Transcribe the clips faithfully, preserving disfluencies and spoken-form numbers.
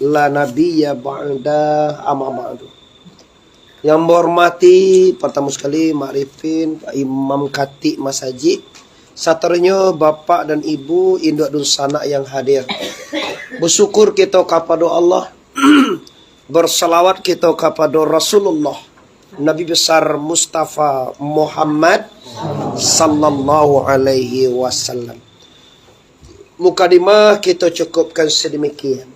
La nabiyya ba'da, amma ba'du. Yang ambo hormati, partamo sakali, Mak Rifin, Imam Katik Masajik, sataruihnyo Bapak dan Ibu, induak dunsanak yang hadir. Basyukur kito kapado Allah, bersalawat kito kapado Rasulullah, Nabi Besar Mustafa Muhammad sallallahu alaihi wasallam. Mukadimah kito cukupkan sadamikian.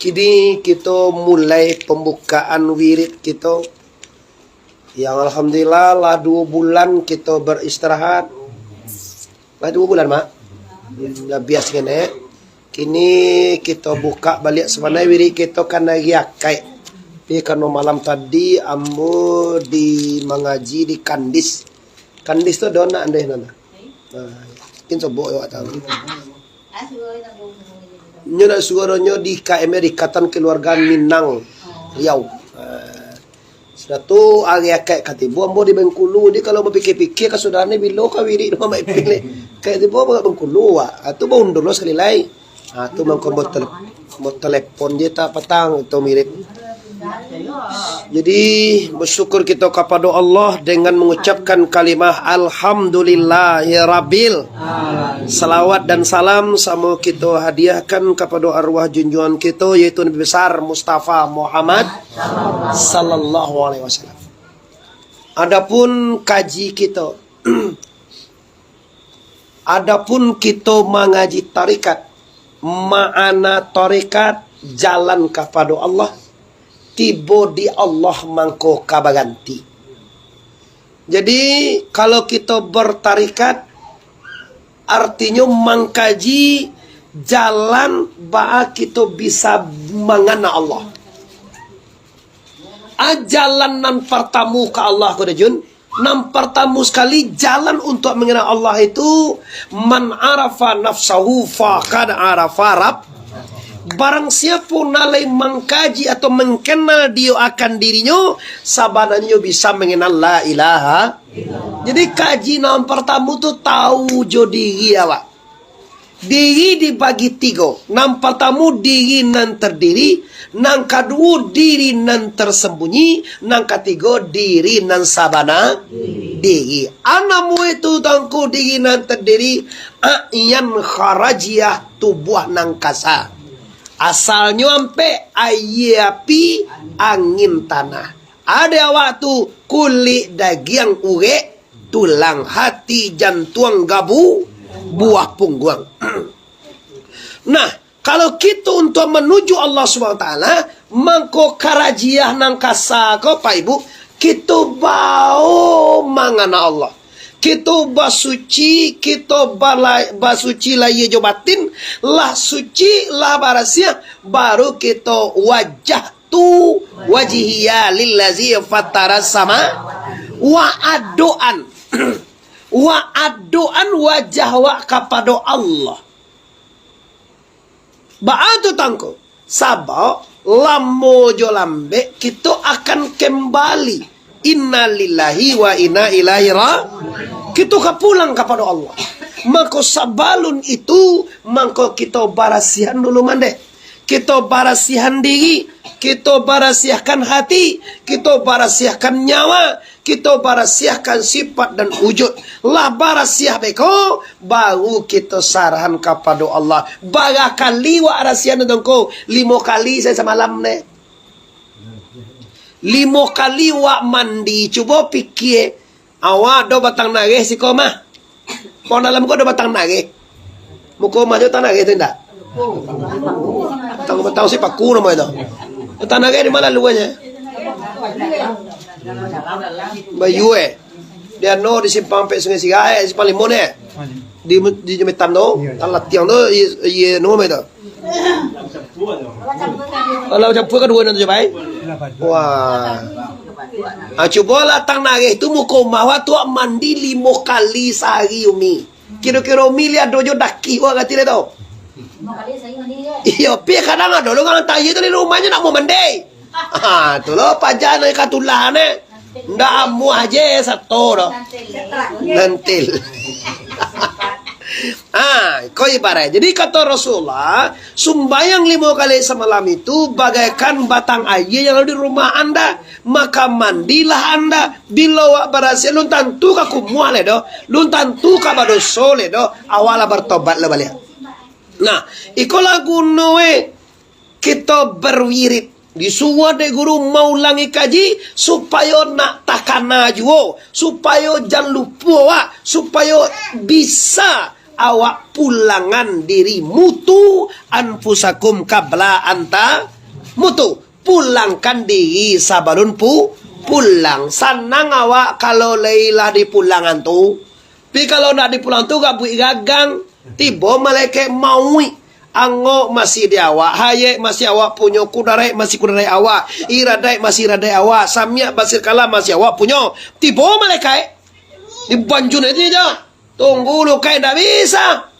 Kini kito mulai pambukaan wirid kito, yang alhamdulillah lah duo bulan kito beristirahat. Lah duo bulan, Mak? Labiah saketek. Kini kito buka baliak, sabananyo wirid kito kan ari Akaik. Tapi karano malam tadi ambo di mangaji di Kandis. Kandis tu ado nak andeh nana. Nah, mungkin sobok awak tahu. Nyo nak suaro nyo di K M R, Ikatan Keluarga Minang, Riau. Ah, sudah tu ari Akaik ka tibo, ambo di Bengkulu. Jadi kalau bapikia-pikia, ka sudah ni bilo ka wirid rumah Mak Ipin ni. Ka tibo ka Bengkulu, wak. Ah, tu baundur lo sakali lai. Ah, tu mangko ambo tel-, ambo telepon je tak patang tu mirip. Jadi, basyukur kito kapado Allah dengan mangucapkan kalimah Alhamdulillahirabbil. Salawat dan salam samo kito hadiahkan kapado arwah junjuangan kito, yaitu Nabi Besar Mustafa Muhammad sallallahu alaihi wasallam. Adapun kaji kito, adapun kito mangaji tarekat, ma'ana tarekat, jalan kapado Allah, tibo di Allah mangko ka baganti. Jadi, kalau kito bertarekat, artinyo mangkaji jalan baa kito bisa mangana Allah. A, jalan nan partamo ka Allah ko, Dajun, nan partamo sakali, jalan untuak mangana Allah itu, "Man arafa nafsahu faqad arafa rabb." Barang siapo nan lai mangkaji atau mangkenal dio akan dirinyo, sabananyo bisa manganal la ilaha. Jadi, kaji nan partamo tu, tahu jo diri awak. Diri dibagi tigo. Nan partamo, diri nan tadiri. Nan kaduo, diri nan tasambunyi. Nan katigo, diri nan sabana diri. A, namo itu tangko diri nan tadiri, a'yan kharajiah, tubuah nan kasa. Asalnyo ampek, aia, api, angin, tanah. Ado awak tu kulik, dagiang, urek, tulang, hati, jantuang, gabu, buah pungguang. Nah, kalau kito untuak manuju Allah Subhanahu Wa Taala, mangko karajiah nan kasa ko, Pak Ibu, kito bao mangana Allah. Kito basuci, kito bala-, basuci lahia jo batin, lah suci, lah barasiah, baru kito wajah tu wajhiya lillazi fattaras sama, wa adoan, wa adoan wajah wak kapado Allah. Baa tu tangko? Sabab lamo jo lambek kito akan kembali. Inna lillahi wa inna ilaihi ra-, kito ka pulang kapado Allah. Mako sabalun itu, mangko kito barasiahan dulu mandeh. Kito barasiahan diri, kito barasiahkan hati, kito barasiahkan nyawa, kito barasiahkan sifat dan wujud. Lah barasiah beko, baru kito sarahan kapado Allah. Bara kali wak rasiahan tu, Tongko? Limo kali sahari samalam ne. Limo kali wak mandi, cubo pikia. Awak do batang nareh siko mah. Pon dalam ko do batang nareh. Muko mah jo batang nareh tu indak? Batang, batang sipaku namo itu. Batang nareh di ma laluannyo? Bayua, eh. Di anu, di simpang ampek Sungai Sirai, eh, simpang limo ne. Di, di Jambatan tu, Tanah Latiang tu, iye, iye, namo itu? Kalau campua kaduo nan tu, Pai? Wah. Ah, cubolah batang nareh tu muko mah wak tu wak mandi limo kali sahari, Umi. Kiro-kiro Umi liek ado jo dakih wak kati le tu. Iyo, pi kadang ado lo urang tayie tu di rumahnyo nak mau mandi. Ha, tu lo paja nan ka tulah ne. Ndak amuah je sato doh. Nantil. Ah, ko ibarat. Jadi kato Rasulullah, sumbayang limo kali samalam itu bagaikan batang aia yang ada di rumah anda. Maka mandilah anda. Bilo awak barasiah, lun tantu ka kumuah lai doh. Lun tantu ka badoso lai doh. Awak lah bartobat lah baliak. Nah, iko lah guno e kito berwirid. Disuruah dek guru maulangi kaji, supayo nak takana juo, supayo jan lupo awak, supayo bisa awak pulangan diri. Mutu anfusakum qabla anta mutu. Pulangkan diri sabalun pu-, pulang. Sanang awak kalau lai lah dipulangan tu. Tapi kalau nak dipulang tu, gabuik gagang. Tibo malaikat mauik. Angok masih di awak, hayek masih awak punyo, kudarek masih kudarek awak, iradaik masih iradaik awak, samiak basir kalam masih awak punyo. Tibo malaikat. Dibanjun itu je. Tunggu lukai ndak bisa.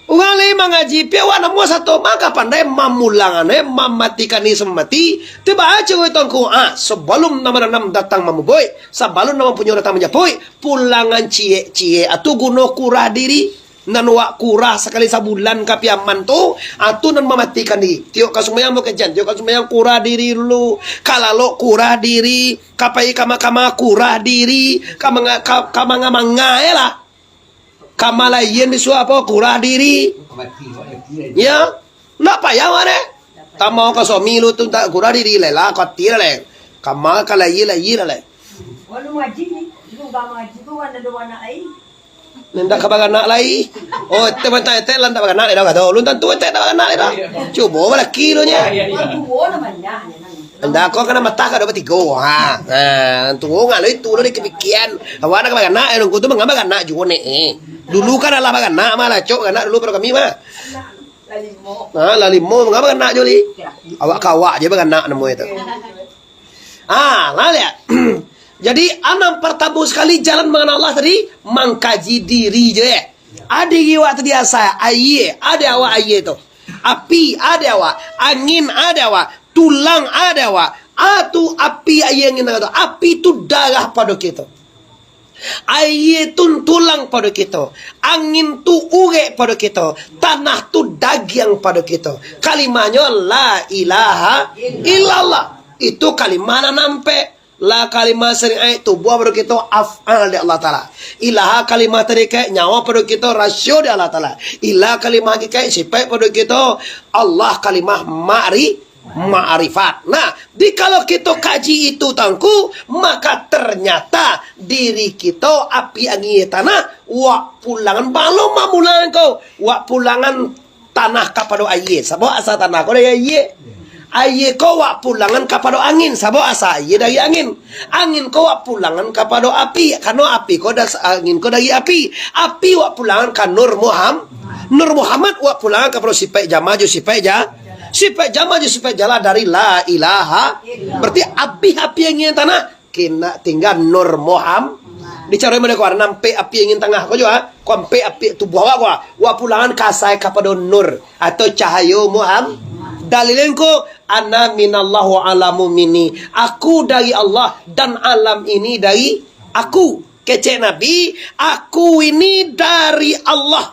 Urang lai mangaji, pi awak namuah sato, mangka pandai mamulangan, eh, mamatikan diri samamati. Tibo aja weh tongko, ah, sabalum nan mananam datang mamubuik, sabalum nan mampunyo datang manjapuik, pulangan ciek-ciek, atu guno kurah diri. Nan wak kurah sakali sabulan ka Piaman tu, ah, tu nan mamatikan diri. Tiok ka sumbayang bukan jan, tiok ka sumbayang kurah diri dulu, ka lalok kurah diri, ka pai kama-kama kurah diri, ka manga-, ka, ka manga-manga e lah. Kama layian bisuak apo, kurah diri. Ya, ndak payah mah deh. Tamau ka suami lu tu ndak kurah diri lai lah, kati lah lai. Kama ka layian, layian lah lai. Walau ngaji ni, lu nggak ngaji tu, wan ado anak ai. Ndak ka baranak lai. Oh, ente mantang ente lah ndak baranak lai dah, kato. Lu tantu ente ndak baranak lai dah. Cubo balaki lu nyo. Wan duo lah banyak, ya, kan? Ndak, ko kana matah ka duo batigo. Ha. Ha, tuo ngalo itu lo dikapikian. Awak nak baranak, eh, nungku tu mangamba baranak juo nek, eh. Dulu kan alah baranak mah lah, cok baranak dulu pado kami mah. Ha, lah limo, mangamba baranak juo li. Awak ka awak je baranak namo itu. Ah, lah lihat. Jadi, anan partamo sakali jalan manganal Allah tadi, mangkaji diri je. Ado diri awak tadi asa, aia, ado awak aia tu. Api, ado awak. Angin, ado awak. Tulang, ado awak. Ah, tu api, aia, angin, tanah tu. Api tu darah pado kito. Aia tu tulang pado kito. Angin tu urek pado kito. Tanah tu dagiang pado kito. Kalimahnyo la ilaha illallah. Itu kalimah nan ampek. La kalimah syariat tubuah pado kito af'al di Allah Ta'ala. Ilaha kalimah tarikaik nyawa pado kito rasio di Allah Ta'ala. Ilah kalimah hakikaik sipaik pado kito Allah kalimah ma'ri-, ma'rifat. Nah, di kalau kito kaji itu tangku, maka ternyata diri kito api angin tanah, wak pulangan balum mamulangan ko, wak pulangan tanah kapado aia, sabab asa tanah ko dari aia. Aia ko wak pulangan kapado angin, sabab asa aia dari angin. Angin ko wak pulangan kapado api, karano api ko das-, angin ko dari api. Api wak pulangan ka Nur Muham-, Nur Muhammad wak pulangan kapado sipaik jama jo sipaik ja-, sipaik jama jo sipaik jala dari la ilaha. Berarti api-api angin tanah kena tingga Nur Muham-, dicari mana ko, nampek api angin tangah ko juo, ah. Ko ampek api tubuah awak ko, ah. Wak pulangan kasai kapado Nur atau cahayo Muham-, dalil ko, "Ana minallah wa alamu minni." Aku dari Allah dan alam ini dari aku. Kecek Nabi, "Aku ini dari Allah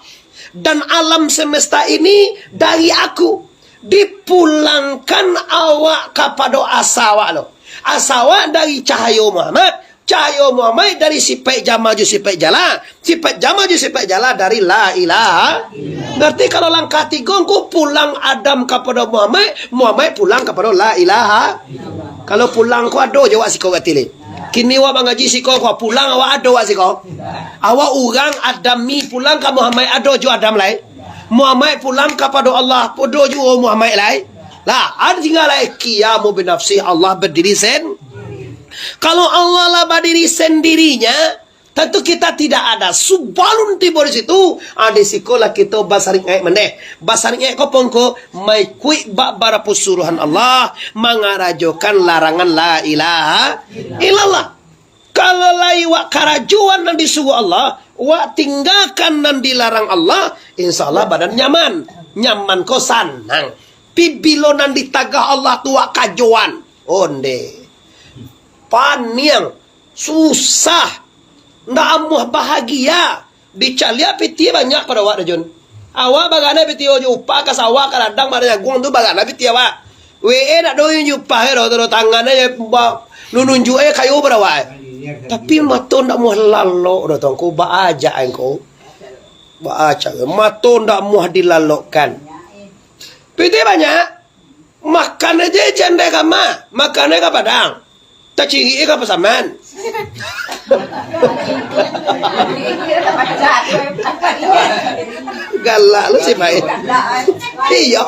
dan alam semesta ini dari aku." Dipulangkan awak kapado asa awak lo. Asa awak dari cahayo Muhammad, cahayo Muhammad dari sipaik jama jo sipaik jala, sipaik jama jo sipaik jala dari la ilaha. Berarti kalau langkah tigo ko pulang Adam kapado Muhammad, Muhammad pulang kapado la ilaha. Kalau pulang ko ado jo wak siko gati lai. Kini wak mangaji siko ko, pulang awak ado wak siko. Awak urang Adami pulang ka Muhammad ado jo Adam lai. Muhammad pulang kapado Allah, podo juo Muhammad lai. Lah, ada tinggal lai qiyamu binafsih, Allah berdiri sen-, kalau Allah lah berdiri sendirinya, tentu kita tidak ada. Subalun tibo di situ, ah, di sikolah kito basaringaik mandeh. Basaringaik ko pongko, maikuik bak barapo suruhan Allah, mangarajokan larangan la ilaha illallah. Kalau lai wak karajoan nan disuruah Allah, wak tinggakan nan dilarang Allah, insya Allah badan nyaman. Nyaman ko sanang. Pi bilo nan ditagah Allah tu wak kajoan. Onde. Paniang. Susah. Ndak amuah bahagia. Dicaliak pitih banyak pado awak tu, Jun. Awak bagana pitih jo upah ka sawah, ka ladang, bana jaguang tu bagana pitih awak. We nak doh jo upah, eh, doh, doh, tangan, eh, ba-, nununjuk, eh, kayo pado awak, eh. Tapi mato ndak muah lalok doh, Tuangku, baajak engko. Baajak, mato ndak muah dilalokkan. Pitih banyak. Makan aja jandai kama, makan aja ka Padang. Tacirik ka Pasaman. Galak lu si Pai. Iyo.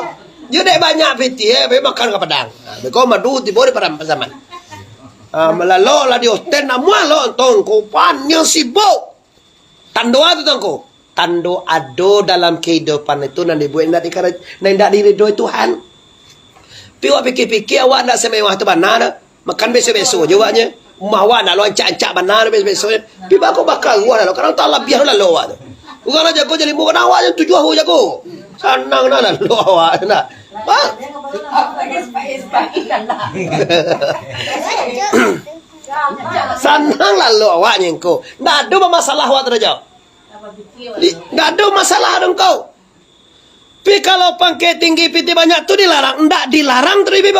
Yo dek banyak pitih, eh, pai makan ka Padang. Nah, beko madu tibo di Padang Pasaman. Ah, malalok lah di hotel, nak muah lo, Tuangku, paniang sibuk. Tando apo tu, Tuangku? Tando ado dalam kahidupan itu nan dibuek indak dikara-, nan indak diridoi Tuhan. Pi awak pikir-pikir, awak ndak samewah tu bana dah. Makan biaso-biaso je awaknyo. Umah awak ndak lo ancak-ancak bana dah biaso-biaso je. Pi bako bakaruah dah lo. Kadang talabiah lah lo awak tu. Urang lah jago jalimo, kadang awak je tujuah hari jago. Sanang nah lah lo awak tu nah. Ba- Sanang lah lo awaknyo engko. Ndak ado bamasalah awak tu dah, Jo. Di-, ndak ado masalah doh engkau. Pi kalau pangkek tinggi pitih banyak tu dilarang, ndak dilarang tu, Ibu.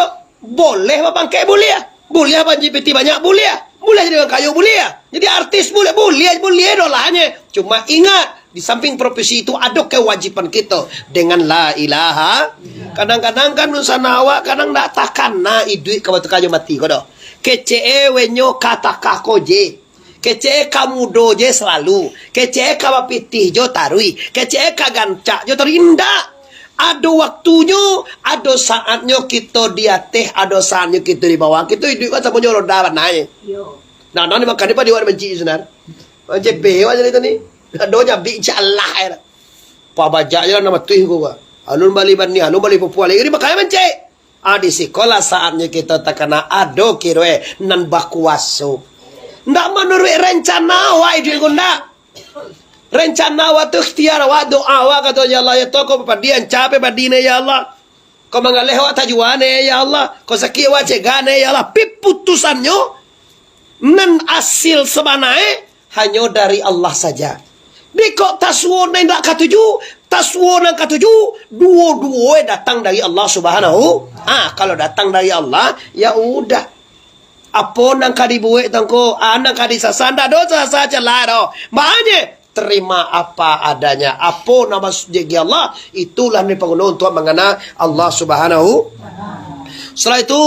Boleh bapangkek, buliah. Buliah banci pitih banyak, buliah. Buliah jadi urang kayo, buliah. Jadi artis, buliah. Buliah, buliah doh lah nyo. Cuma ingat, di samping profesi itu ado kewajiban kito dengan la ilaha. Kadang-kadang kan urusan awak kadang ndak takana iduik ka batu kayo mati ko doh. Kecek e wenyo ka takah ko je. Kecek e ka mudo je salalu, kecek e ka bapitih jo taruih, kecek e ka gancak jo taruih. Indak. Ado waktunyo, ado saatnyo kito di ateh, ado saatnyo kito di bawah. Kito iduik kan samonyo roda bana e. Yo. Nah, nah, ni makan ni padi awak mancik senar. Mancik pe awak jadi tadi. Ado nyabik jalah e. Pabajak je lah nama tuih ko, Pak. Alun bali bani, alun bali pupua lagi. Ni makanya mancik. Ah, di sikolah saatnyo kito takana ado kiro e nan bakuaso. Ndak manuruik rencana awak iduik ko ndak. Rencana awak tu ikhtiar awak, doa awak, kato, "Ya Allah, ya Tuhan, ko padi ancak pe padi ne, ya Allah. Ko manggaleh awak tajua ne, ya Allah. Ko sakik awak cegah ne, ya Allah." Pi putusannyo nan asil sabana e hanyo dari Allah saja. Beko tasuo nan indak katuju, tasuo nan katuju, duo-duo e datang dari Allah Subhanahu. Ah, kalau datang dari Allah, ya udah. Apo nan ka dibuek tu ko, ah, nan ka disasa, ndak doh sasa celah doh. Maknyo, terima apa adanya. Apo nan masuak dari Allah, itulah nan dipaguno untuak mangana Allah Subhanahu. Setelah itu,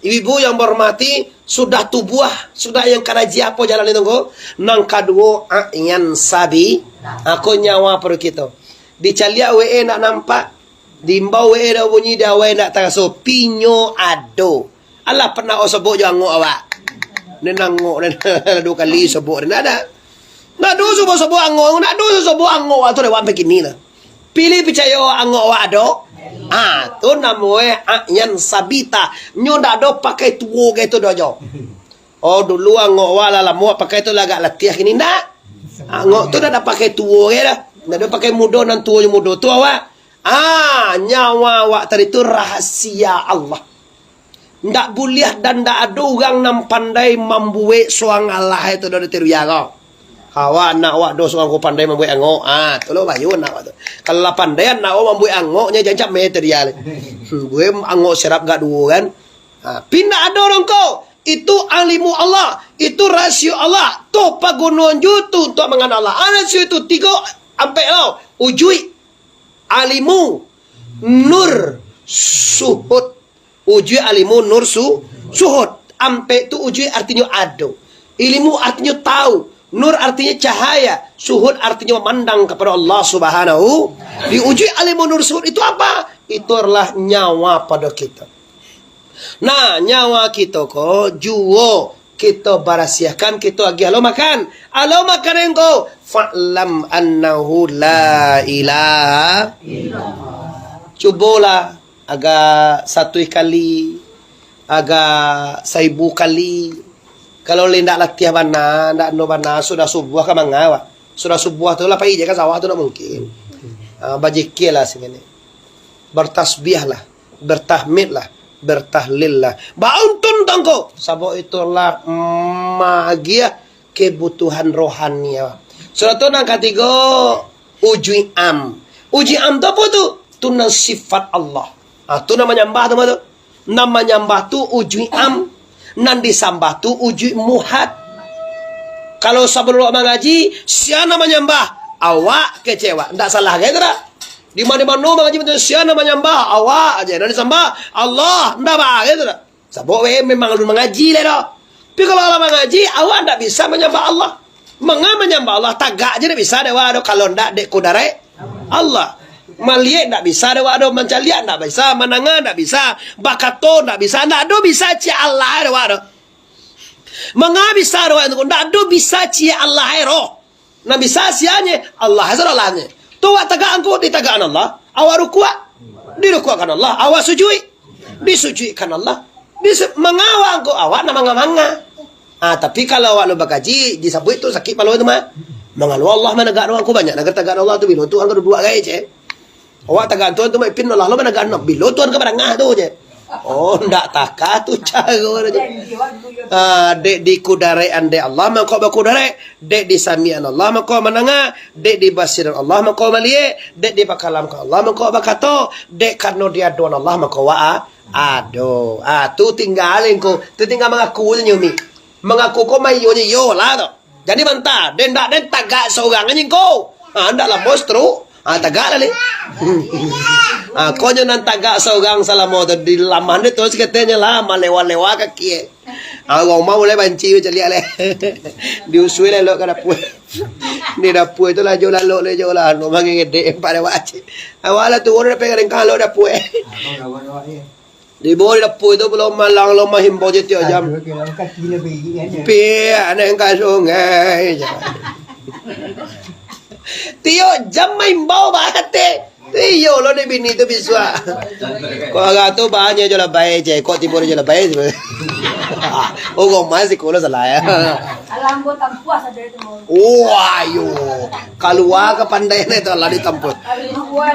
ibu-ibu yang berhormati, sudah tubuah, sudah yang karaji apo jalan itu ko. Nan kaduo, a'yan sabi. Ako nyawa pado kito. Dicaliak we e ndak nampak. Diimbau we e dak bunyi, di awai ndak taraso. Pinyo ado. Alah pernah o sobok jo angok awak. Nen angok, nen duo kali sobok, nen ada. Ndak ado sobok-sobok angok, ndak ado sobok angok awak tu lewat sampai kini lah. Pilih picayo angok awak ado. Ah, tu namo e a'yan sabita. Nyo ndak ado pakai tuo kaitu doh jo. Oh, dulu angok awak lah lamo pakai tu lah agak latiah kini ndak. Angok tu ndak ado pakai tuo kaitu dah. Ndak ado pakai mudo nan tuo jo mudo tu awak. Ah, nyawa awak tadi tu rahasia Allah. Ndak buliah dan ndak ado urang nan pandai mambuek suang alah itu dari teruya ko. Awak anak awak do suang ko pandai mambuek angok. Ah, tu lo bayu anak awak tu. Kalau lah pandai anak awak mambuek angoknyo, jangan cameh teruya le. Hmm, gue angok sirap gak duo kan. Ah, pindah ado dong ko. Itu alimu Allah, itu rasio Allah. Tu pagunoan ju tu untuak mangana Allah. Ah, rasio itu tigo, ampek lo. Ujuik, alimu, nur, suhud. Ujuik, alimu, nur, su-, suhud. Ampek tu ujuik artinyo ado. Ilimu artinyo tahu. Nur artinyo cahaya. Suhud artinyo memandang kepada Allah Subhanahu. Di ujuik, alimu, nur, suhud itu apa? Itu adalah nyawa pada kita. Nah, nyawa kito ko juo kito barasiahkan, kito agiah lo makan. Alo makan engko, fa'lam annahu la ilaha. Cubolah agak satu kali, agak saibu kali. Kalau lai ndak latiah bana, ndak anu bana, sudah subuah ka manga awak. Sudah subuah tu lah pai je ka sawah tu ndak mungkin. Ah, bajikirlah singkali. Bertasbihlah, bertahmidlah, bertahlillah. Bauntun tongko. Sabab itulah magiah kebutuhan rohani awak. Sudah tu nan katigo, ujuik am. Ujuik am tu apo tu? Tu nan sifat Allah. Ah, tu nan manyambah tu, tu. Nan manyambah tu ujuik am, nan disambah tu ujuik muhad. Kalau sabalun awak mangaji, sia nan manyambah, awak kecewa. Ndak salah gai tu dak? Di mano-mano mangaji macam sia nan manyambah, awak aja. Nan disambah, Allah. Ndak baa gai tu dak? Sabab weh memang alun mangaji lai doh. Tapi kalau lah mangaji, awak ndak bisa manyambah Allah. Manga manyambah Allah, tagak je ndak bisa dek awak doh, kalau ndak dek kudaraik Allah. Maliek ndak bisa dek awak doh, mancaliak ndak bisa, mandanga ndak bisa, bakato ndak bisa, ndak ado bisa ciek Allah dek awak doh. Manga bisa dek awak tu, ndak ado bisa ciek Allah doh. Nan bisa sianyo, Allah sadolah nyo. Tu awak tagak angku, ditagakan Allah. Awak rukuak, dirukuakkan Allah. Awak sujuik, disujuikkan Allah. Disu-, manga awak angku, awak nan manga-manga. Ah, tapi kalau awak lo bakaji, disabuik tu sakik palo tu mah. Mangalo Allah managakno angku, banyak nan katagakno Allah tu, bilo tu angku duduak gai, ceh. Awak tagantuang tu, maipin Allah lo managakno. Bilo Tuhan ka barangah tu je. Oh, ndak takah tu caro je. Ah, dek dikudaraik andek Allah, mangko bakudaraik. Dek disamian Allah, mangko mandanga. Dek dibasiran Allah, mangko maliek. Dek dipakalamkan Allah, mangko bakato. Dek karano diadoan Allah, mangko wa-, ado. Ah, tu tinggal engko. Tu tinggal mangaku je nyo, Mi. Mangaku ko maiyo je, iyo lah tu. Jadi mantah, den dak den tagak sorang aja ko. Ha, ndak lamo stroke. Ha, tagak lah ni. Ha, ko nyo nan tagak sorang salamo tu di laman dia tu sakatenyo lah, malewa-lewa kaki. Ha, urang rumah mulai banci caliak leh. Diusui leh lok ka dapua. Di dapua tu lah jo lalok leh jo lah, anu mangedek empat lewat. Awak lah turun dapek kadengkang lok dapua. Di bawah di dapua tu pulo malang lo mahimbau je tiok jam. Aduh, kira kaki lebih, kan, ya? Piak, naik ka sungai je. Tiok jam mahimbau bahatik. Iyo lo ni bini tu bisuak. Kok agak tu banyak jo lah baik je. Kok tibo jo lah baik je. Oh, kau masih kulo salah ya. Alam gua tampuah saja itu mau. Oh, ayo. Kalua ka pandai ni tu lah ditampuah. Aduh, gua.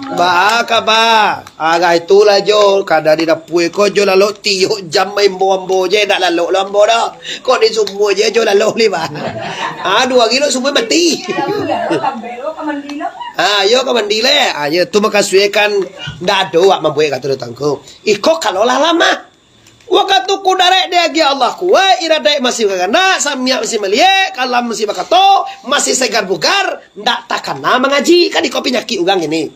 Ba, ka ba. Agai tu lah jo, kada di dapua ko jo lalok tiok jam main ambo je, dak lalok lah ambo dah. Kok di sumua je jo lalok ni, bah. Ah, duo hari lo sumua mati. Ah, yo ka mandi leh. Ah, yo tu makasuik kan ndak ado wak mambuek kato datang ko. Iko kalau lah lama. Wakatu kudarek diagiah Allah kuaik, iradaik masih baganak, samiak masih maliek, kalam masih bakato, masih segar bugar, ndak takana mangaji, kan iko panyakik urang kini.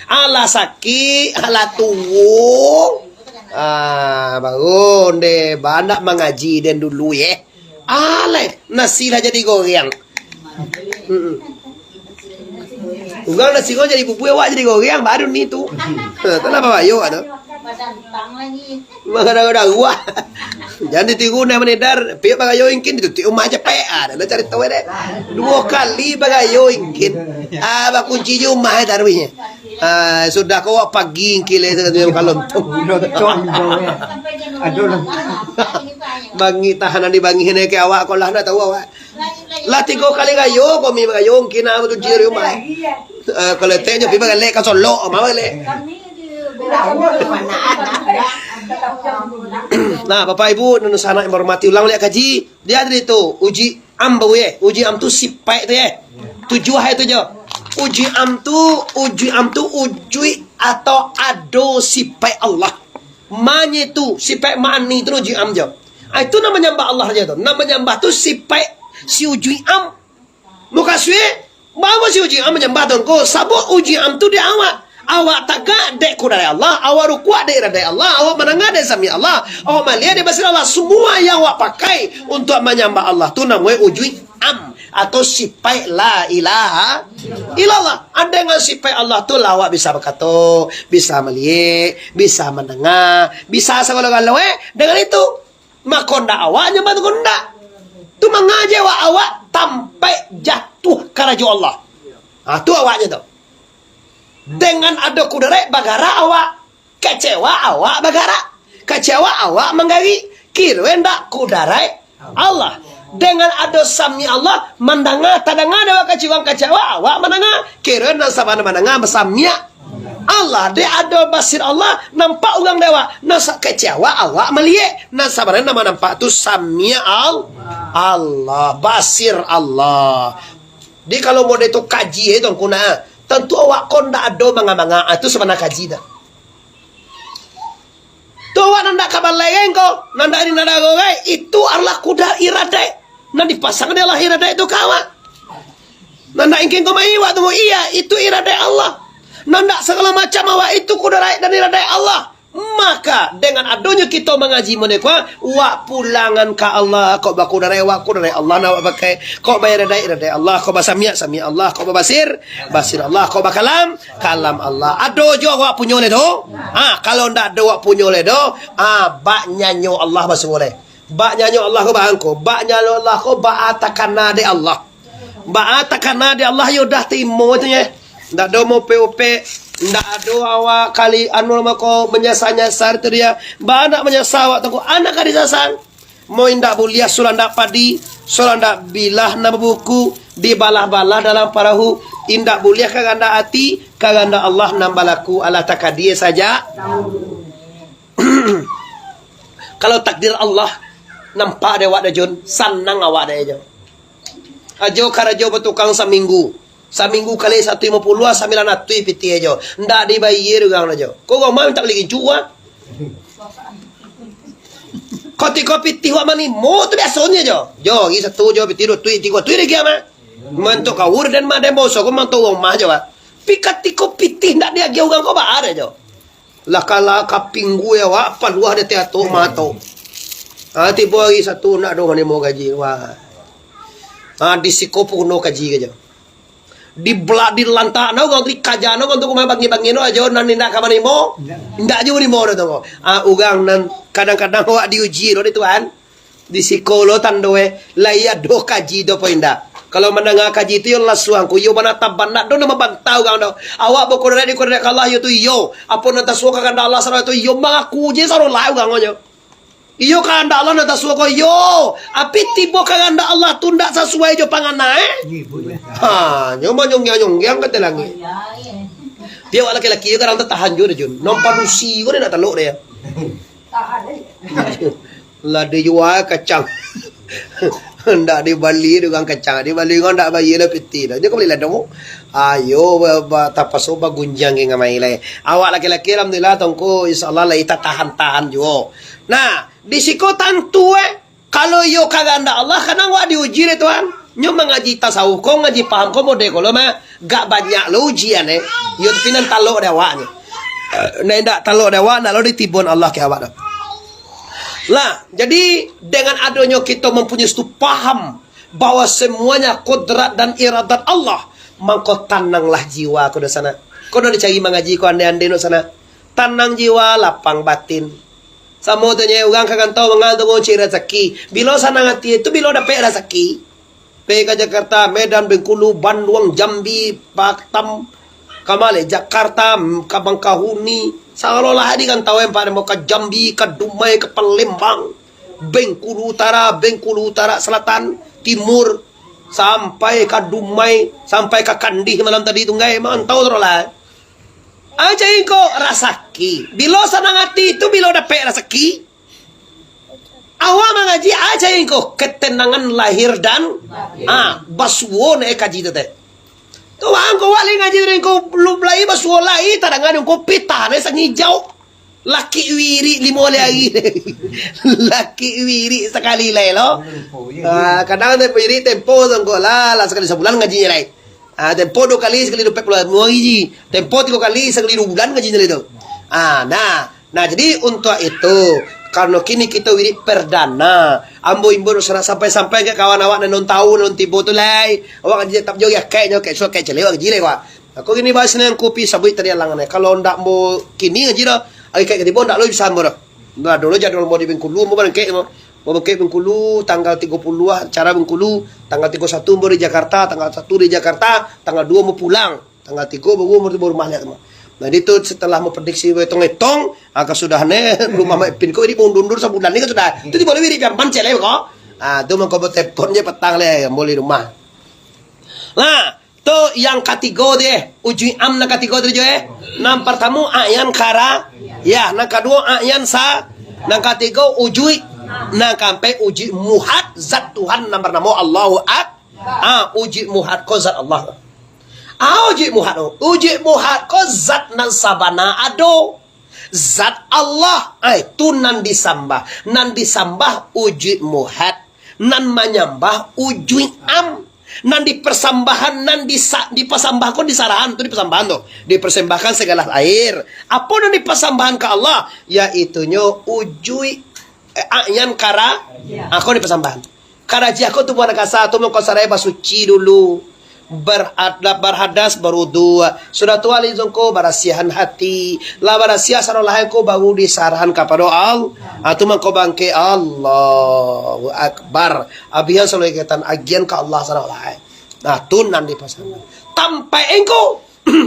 Alah sakik, alah tuo. Ah, baru nde banyak mangaji den dulu, ye. Alai, nasi lah jadi goreng. Mm-mm. Urang nasi ko jadi bubui, awak jadi goreng, baru ni tu. Ha, tu lah babayo awak tu. Makan daruah. Jan ditiru nah manedar, piak bagayo ingkin, ditutuik rumah capek. Ah, dah cari tahu deh. Duo kali bagayo ingkin. Ah, bakunci je rumah taruihnyo. Ah, sudah ko awak pagi ingkin leh, kalau tu. Locong jauh, ya. Aduh, lah. Bangih tahanan di bangih ni ke awak, ko lah nak tahu awak. Lah tigo kali gayo, ko mi bagayo, mungkin ah, tu ciri rumah. Ah, kalau teh nyo pi bagalek ka Solok, ma bagalek. Nah, Bapak Ibu, nan sanak yang hormati, ulang liak kaji. Dia tadi tu, uji am baru, ye. Uji am tu sipaik tu, ye. Tujuah ayat tu je. Uji am tu, uji am tu, uji atau ado sipaik Allah. Manye tu, sipaik ma'ani tu uji am je. Ah, itu nan manyambah Allah je tu. Nan manyambah tu sipaik si uji am. Mukasuik, baru si uji am manyambah tu ko. Sabab uji am tu di awak. Awak tagak dek kudarai Allah, awak rukuak dek iradai Allah, awak mandanga dek sami Allah, awak maliek dek basir Allah. Semua yang awak pakai untuk manyambah Allah tu namonyo uji am atau sipaik la ilaha illallah. Dengan sipaik Allah tu lah awak bisa bakato, bisa maliek, bisa mandanga, bisa sagalo-galo, eh, dengan itu. Mako ndak awak nyambah tu ko ndak. Tu mangaji awak, awak tampaik jatuah karajo Allah. Ha, tu awaknyo tu. Dengan ado kudarai bagarak awak, kecewa awak bagarak, kecewa awak manggarik, kiro ndak kudarai Allah. Dengan ado sami Allah, mandanga, tadanga dek awak kecewa, kecewa awak mandanga, kiro nan sabana mandanga sami Allah, dek ado basir Allah, nampak urang dek awak, nan sa-, kecewa awak maliek, nan sabananyo nan manampak tu sami Allah. Allah, basir Allah. Jadi kalau model tu kaji, eh, Tuangku, nah, tantu awak ko ndak ado manga-manga, ah, tu sabana kaji dah. Tu awak nan ndak ka balai ko, nan ndak ini, nan ndak gai, itu adalah kudrat iradat. Nan dipasang dek Allah iradat itu ka awak. Nan ndak ingkin ko mai awak tu, iya, itu iradat Allah. Nan ndak sagalo macam awak, itu kudrat dan iradat Allah. Maka, dengan adonyo kito mangaji model ko, wak pulangan ka Allah, kok bakudrat, wak kudrat Allah nan awak pakai, kok bairadat, iradat Allah, kok basamiak, samiak Allah, kok babasir, basir Allah, kok bakalam, kalam Allah. Ado juo wak punyo lai tu? Ha, kalau ndak ado wak punyo lai tu, ha, bak nyanyo Allah basuo lai. Bak nyanyo Allah ko bangko, bak nyanyo Allah ko baa takana dek Allah. Baa takana dek Allah, yo dah timo tu nyo. Ndak ado mopek-opek, ndak ado awak kali anu mako manyasa-nyasa tu dia. Baa nak manyasa awak tu ko, anak ka disasang. Mo indak buliah sulandak padi, sulandak bilah nan babuku, dibalah-balah dalam parahu, indak buliah kagandak ati, kagandak Allah nan balaku, alah takadie saja. Kalau takdir Allah nampak dek awak dek Jun, sanang awak dek Jun. Ajo karajo batukang saminggu. Saminggu kali satu limo puluah, sambilan ratuih pitih ajo. Ndak dibayie urang ajo. Ko urang mah mintak bali gincu ah. Kotiko pitih wak manimo tu biasonyo jo. Jo, gi satu jo pitih, duo tuih, tigo tuih diagiah mah. Mantok kaur den mah den boso ko mantok urang mah jo ah. Pi katiko pitih ndak diagiah urang ko baa dek jo. Lah kala kapinggu awak, paluah di ateh atok mato. Ha, tibo ari satu nak doh manimo gaji, wah. Ha, di siko puno kaji ka jo. Di bla-, di lantak no urang tu, dikaja no urang tu, kumai bangi-bangi no ajo nan indak ka manimo. Indak jo manimo doh tu. Ha, urang nan kadang-kadang awak diuji doh di Tuhan. Di siko lo tando e, lai ado kaji tu apo indak? Kalau mandanga kaji tu, yo lasuang ko, yo banata bandak, dak ado nan mambantah urang tu. Awak bakoreksi di koreksi ka Allah, yo tu iyo. Apo nan tasuo ka kandak Allah sarato iyo, mangaku je sarolah urang nyo. Iyo kandak Allah nan tasuo ko, iyo. Api tibo kandak Allah tu ndak sasuai jo pangana e. Ha, nyo manyonggiang-nyonggiang ka ateh langik. Tapi awak laki-laki yo kadang tatahan juo deh, Jun. Nan padusi ko deh nak talok deh. Lah dijua kacang. Ndak dibali doh urang kacang, dibali urang ndak bayie lah pitih doh. Nyo ka bali ladang. Ayo, ba-, ba-, tapaso bagunjiang ka ngamai lai. Awak laki-laki, alhamdulillah, tongko, insyaallah, lai tatahan-tahan juo. Nah, di siko tantu, eh, kalau iyo kandak Allah, kadang awak diuji dek Tuhan. Nyo mangaji tasawuf ko, ngaji paham ko, model ko lo mah. Gak banyak lo ujian, eh. Iyo, tapi nan talok dek awak nyo. Nan indak talok dek awak, ndak lo ditibon Allah ka awak tu. Lah, jadi dengan adonyo kito mampunyai situ paham bahwa semuanya kodrat dan iradat Allah, mangko tananglah jiwa ko di sana. Ko nan dicari mangaji ko ande-ande di sana. Tanang jiwa, lapang batin. Samo tu nyo urang ka rantau mangantungo cari rasaki. Bilo sanang ati tu, bilo dapek rasaki. Pai ka Jakarta, Medan, Bengkulu, Bandung, Jambi, Batam, ka ma lai, Jakarta, ka Bangkahuni, saolah-olah di rantau empat, ka Jambi, ka Dumai, ka Palembang, Bengkulu Utara, Bengkulu Utara Selatan, Timur, sampai ka Dumai, sampai ka Kandih malam tadi tu, nggai, mantau tu lah. Aja ingko rasaki. Bilo sanang ati tu, bilo dapek rasaki. Awak mangaji aja ingko ketenangan lahir dan, ah, basuo ne kaji tu teh. Tu bang ko awak lai ngaji tu ingko, lu lai basuo lai, tadanga ingko pitah ne sangijau. Laki wirik limo lai ari. Laki wirik sakali lai lo. Ah, kadang teh wirik tempo sangko lah, lah sakali sabulan ngajinyo lai. Ah, tempo duo kali sakali duo puluah limo ari ji. Tempo tigo kali sakali duo bulan ngajinyo lai tu. Ah, nah. Nah, jadi untuak itu, karano kini kito wirid perdana, ambo imbau sanak sampai-sampai ka kawan awak nan alun tahu, nan alun tibo tu lai. Awak ngaji tetap jo, ya, kek nyo, kek suak, kek caliak, awak ngaji lai, wak. Aku kini bahas nan kupi sabuik tadi alangan, eh. Kalau ndak ambo kini ngaji dah, ari kek katibo ndak lo bisa ambo dah. Nah, dulu jadwal ambo di Bengkulu, ambo barangkek, ambo. Ambo barangkek Bengkulu tanggal tigo puluh, acara Bengkulu, tanggal tigo satu ambo di Jakarta, tanggal satu di Jakarta, tanggal duo ambo pulang. Tanggal tigo baru, baru, baru rumah lihat tu mah. Nah, di tu setelah memprediksi, etong-etong, ah, kasudah ne, rumah Mak Ipin ko, jadi mundur-mundur sabulan ni kasudah. Tu tibo lagi di Piaman, cek lai ko. Ah, tu mangko batelepon je patang lai, ambo di rumah. Nah, tu yang katigo tu, eh. Ujuik am nan katigo tu, eh. Nan partamo, Ayan Kara. Ya, nan kaduo, Ayan Sa. Nan katigo, Ujuik. Nan kaampek, ujuik muhad zat Tuhan nan banamo Allahu Ak-, ah, ujuik muhad ko zat Allah. Ah, ujuik muhad ko. Ujuik muhad ko zat nan sabana ado. Zat Allah, ah, itu nan disambah. Nan disambah ujuik muhad. Nan manyambah ujuik am. Nan dipasambahan, nan disa-, dipasambahkan, disarahan tu dipasambahan tu. Dipersembahkan segala lahir. Apo nan dipasambahan ka Allah? Yaitunyo ujuik, eh, a'yan kara-, ako dipasambahan. Karaji ako tubuah nan kasa tu mangko sarai basuci dulu. Berhad-, berhadas, berwudu. Sudah tu alih tu ngko barasiahan hati. Lah barasiah sarolah ngko baru disarahan kapado Allah. Ah, tu mangko bangkek Allahu Akbar. Abihan selalu kegiatan agian ka Allah sarolah. Nah, tu nan dipasambahan. Tampek ngko,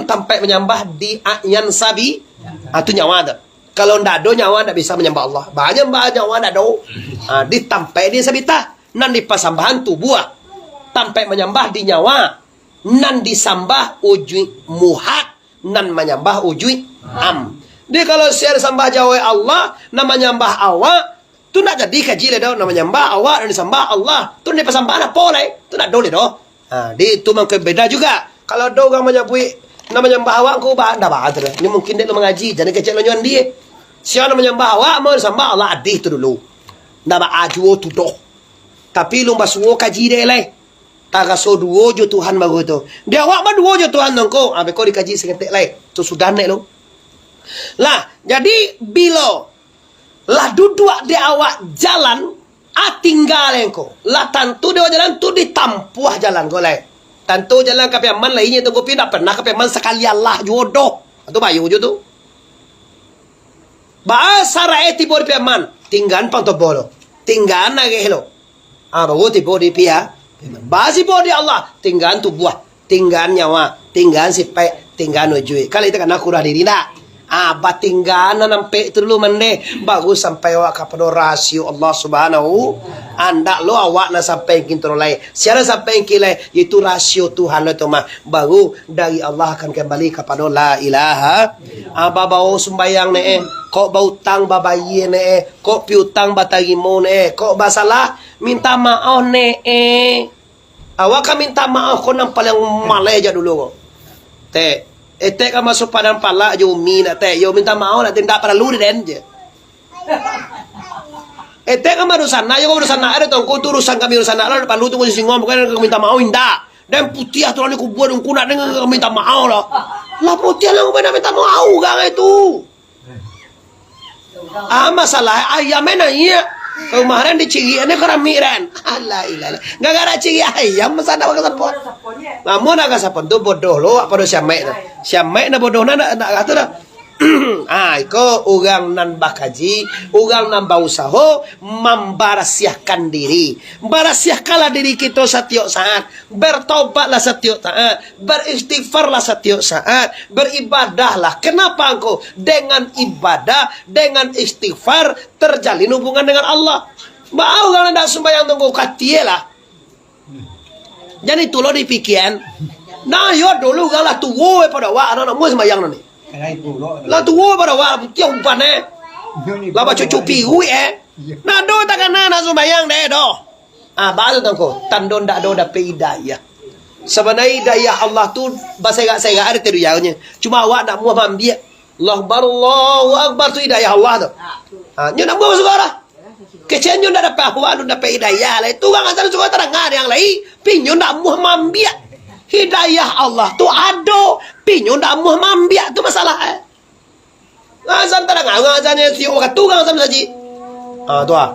tampek manyambah di a'yan sabi. Ah, tu nyawa tu. Kalau ndak ado nyawa, ndak bisa manyambah Allah. Manyambah nyawa ndak ado. Ha, di tampek di sabitah, nan dipasambahan tubuah. Tampek manyambah di nyawa, nan disambah ujuik muhad, nan manyambah ujuik am. Jadi kalau sia disambah jauah Allah, nan manyambah awak, tu ndak jadi kaji lai doh, nan manyambah awak, nan disambah Allah. Tu nan dipasambahan apo lai? Tu ndak ado lai doh. Ha, di tu mangko beda juga. Kalau ado urang manyabuik, nan manyambah awak ko ba-, ndak ba tu doh. Ni mungkin dek lu mangaji, jadi kecek lu nyo andi. Sia nan manyambah awak, mau disambah Allah adih tu dulu. Ndak ba juo tu doh. Tapi lu basuo kaji dek lai. Taraso duo jo Tuhan baru tu. Di awak baduo jo Tuhan tu ngko. Ha, beko dikaji saketek lai. Tu sudah nek lu. Lah, jadi bilo lah duduak di awak jalan, ah, tingga lai ngko. Lah tantu di awak jalan tu ditampuah jalan ko lai. Tantu jalan ka Piaman lai inyo tu, tapi ndak pernah ka Piaman sakali alah juo doh. Tu bayo jo tu. Baa sarae tibo di Piaman, tinggaan pang toboh lo. Tinggaan areh lo. Ah, baru tibo di Pia-, baa tibo di Allah, tinggaan tubuah, tinggaan nyawa, tinggaan sipaik, tinggaan ujuik. Kalau itu kana kurah diri ndak? Ah, batinggaan nan ampek tu dulu mandeh, baru sampai awak kapado rasio Allah Subhanahu. Andak lo awak nan sampai kinto lai. Sia nan sampai kin lai, yaitu rasio Tuhan lo tu mah. Baru dari Allah akan kembali kapado la ilaha. Ah, babao sumbayang ne eh, kok bautang babayie ne eh, kok piutang batarimo ne eh, kok basalah minta maoh ne eh. Awak ka minta maoh ko nan paliang maleh jak dulu ko. Tek, etek ka masuak Padang Palak jo Umi nak tek, yo minta maoh nak tek, ndak paralu di den je. Etek ka madunsanak, yo ka madunsanak ado tongko tu urusan kami dunsanak lah, ndak paralu tu ko singo, bukan ka minta maoh indak. Den putiah tu lah di kubua dungku nak den ka minta maoh lah. Lah putiah lah ko nak minta maoh urang itu. Ah, masalah ayam eh naiak. Ka rumah den diciriak ni karamik den. Alah, ilah, ilah. Gara-gara ciriak ayam, masa nak makan sapon. Namun nak makan sapon tu bodoh lo, apa do si Amek tu. Si Amek dah bodoh nah, nak, nak kata dah. Ah, iko urang nan bakaji, urang nan bausaho mambarasiahkan diri. Barasiahkanlah diri kito satiok saat. Bertobatlah satiok saat, beristighfarlah satiok saat, beribadahlah. Kenapa engkau? Dengan ibadah, dengan istighfar, terjalin hubungan dengan Allah. Baa urang nan dak sumbayang tunggu katie lah. Jadi tu lo dipikian. Nah, yo dulu urang lah tuo pado awak, anak-anak muah sumbayang ni. Lah tuo pado awak, lah putiah uban eh. Lah bacucu piruik eh. Nah, do takana nak sumbayang deh doh. Ah, baa tu tongko, tando ndak ado dapek hidayah. Sabananyo hidayah Allah tu baserak-serak ado teruyaunyo. Cuma awak ndak muah maambiak. Allahu Akbar, Allahu Akbar tu hidayah Allah tu. Ah, nyo ndak muah masuak lah. Kecek nyo ndak dapek awak, ndak dapek hidayah lah. Itu urang azan suko tadanga yang lai, pi nyo ndak muah maambiak. Hidayah Allah tu ado, pi nyo ndak muah maambiak tu masalah eh. Azan tadanga, azan yang siok wakatu urang azan saji. Ah, tu ah.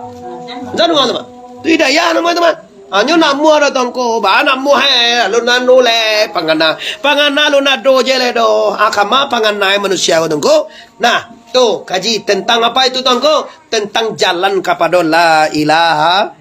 Azan urang tu mah. Tu hidayah namo itu mah. Hanyo namuah dah tongko, ba namuah eh, lalu nanu leh, pangana. Pangana lu nado je leh doh. Ah, kama pangana manusia ko tongko. Nah, tu, kaji tentang apa itu tongko? Tentang jalan kapado la ilaha.